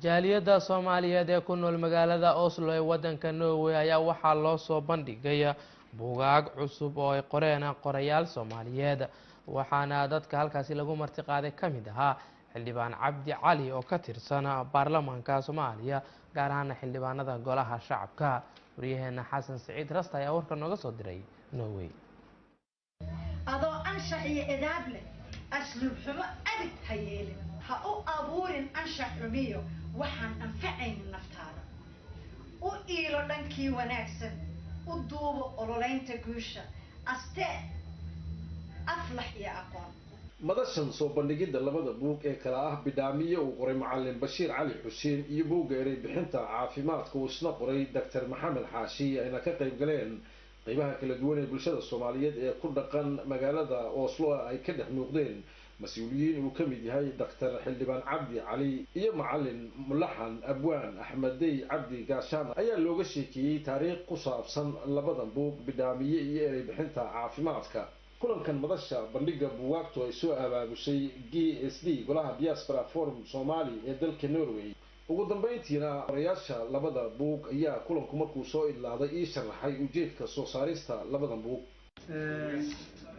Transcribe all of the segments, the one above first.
Jaaliyadda Soomaaliyeed ee ku nool magaalada Oslo ee waddanka Norway ayaa waxaa loo soo bandhigay buugaag cusub oo ay qoreen qorayaal Soomaaliyeed, waxaana dadka halkaasi lagu martiqaaday ka mid ahaa Xildhibaan Cabdi Cali oo ka tirsan baarlamaanka Soomaaliya, gaar ahaana xildhibaanada Golaha Shacabka. Waryaheena Xasan Siciid Rasta ayaa warka nooga soo diray Norway. Adoo anshax iyo edaab leh, asluub xumo abid ha yeelin, ha u abuurin anshax xumiyo waxaan anfacaynin naftaada. U iilo dhankii wanaagsan, u duubo ololeynta guusha, astee aflax iyo aqoon. Madashan soo bandhigidda labada buug ee kala ah Bidhaamiye uu qoray Macalin Bashiir Cali Xuseen iyo buugga Erey Bixinta Caafimaadka uu isna qoray Doctor Maxamed Xaashi, ayna ka qayb galeen qeybaha kala duwan ee bulshada Soomaaliyeed ee ku dhaqan magaalada Oslo, ay ka dhex muuqdeen mas-uuliyiin uu ka mid yahay Doctor Xildhibaan Cabdi Cali iyo Macalin Mulaxan Abwaan Axmeddey Cabdi Gaashaan, ayaa looga sheekeeyey taariikh ku saabsan labadan buug, Bidhaamiye iyo Erey Bixinta Caafimaadka. Kulankan madasha bandhiga buugaagtu ay soo abaabushay GSD, Golaha Diaspora Forum Somali ee dalka Norway. Ugu dambeyntiina qorayaasha labada buug ayaa kulanku markuu soo idlaaday ii sharaxay ujeedka soo saarista labadan buug.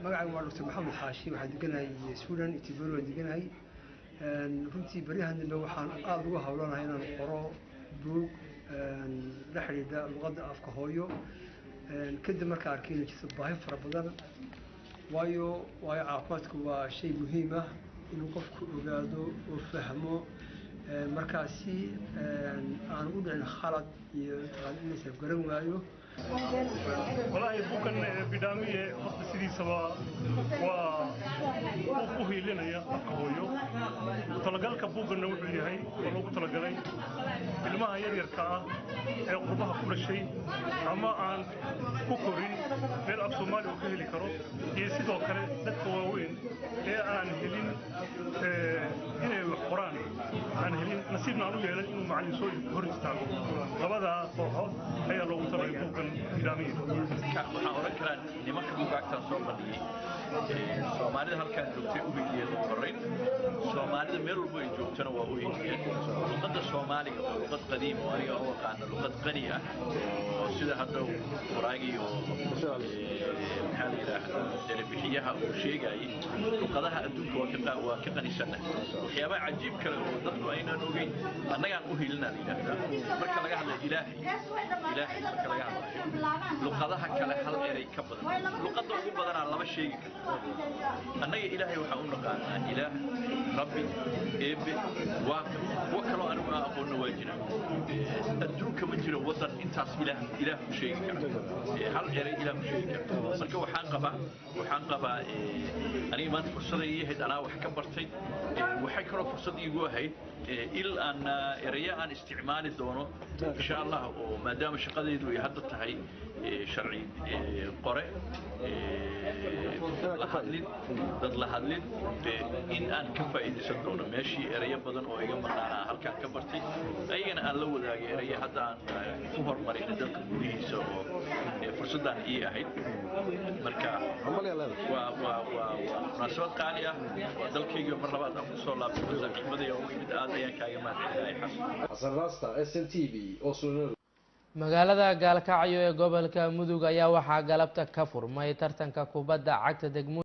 Magacaygu waa Doctor Maxamed Xaashi, waxaan deganahay Sweden, Göteborg waan deganahay. Runtii baryahan dambe waxaan aada uga hawlanahay inaan qoro buug la xidhiidha luqadda afka hooyo, kadib markaa arkay inay jirto baahi fara badan, waayo caafimaadku waa shay muhiim ah inuu qofku ogaado oo fahmo, markaasi aan u dhicin khalad iyo mataqaana in la isafgaran waayo. Walaahi, buuggan Bidhaamiye horta sidiisaba waa buug u hiilinaya afka hooyo. Talagalka buugganna wuxuu yahay oo loogu talagalay ilmaha yaryarka ah ee qurbaha ku dhashay ama aan ku korin meel af Soomaali uu ka heli karo, iyo sidoo kale dadka waaweyn ee aan helin inay wax qoraan, aan helin nasiibna aan u yeelan inuu macallin soo hor istaago. Labadaa kooxood ayaa loogu talagalay buuggan Bidhaamiye. Waxaan oran karaa nimanka buugaagtaan soo bandhigay Soomaalida halkaan joogtay u hiiliyeen ugu horrayn, Soomaalida meel walbo ay joogtana waa u hiiliyeen. Luqadda Soomaaliga oo luqad qadiim oo aniga u aqaana luqad qani ah, oo sida hadda qoraagii oo maxaa la yidhaahdaa erebixiyaha uu sheegayay, luqadaha adduunka waa ka qanisanna. Waxyaabaha cajiib kale oo dadku aynaan ogeyn annagaan u hiilinaa la yidhaahdaa, marka laga hadlayo Ilaahay, Ilaahay marka laga hadlayo, luqadaha kale hal erey ka badan, luqadda ugu badanaa lama sheegi karto. Annaga Ilaahay waxaan u naqaanaa Ilaah, Rabbi, Eebe, waa kuwo kaloo anigu aan aqoonna waa jira. Adduunka ma jiro waddan intaas Ilaah Ilaah ku sheegi kara, hal erey Ilaah ku sheegi kara. Marka waxaan qabaa aniga maanta fursaday ii ahayd, anaa wax ka bartay. Waxay kaloo fursad iigu ahayd il aan ereyo aan isticmaali doono insha Allah, oo maadaama shaqadaydu ay hadda tahay sharci qore la hadlin dad la hadlin, in aan ka faa'iidaysan doono meeshii ereyo badan oo iga maqnaanaa halkaan ka bartay, ayagana aan la wadaagay ereyo hadda aan ku horumarinay dalka gudihiisa, oo fursaddaan ii ahayd. Marka waa munaasabad qaali ah, waa dalkayga mar labaad aan kusoo laabtay, saaxiibaday oo yimid. Aad ayaan kaaga mahadcelinahay, Xasan. Xasan Rasta, SNTV, Oslo. Magaalada Gaalkacyo ee gobolka Mudug ayaa waxaa galabta ka furmay tartanka kubadda cagta degmo.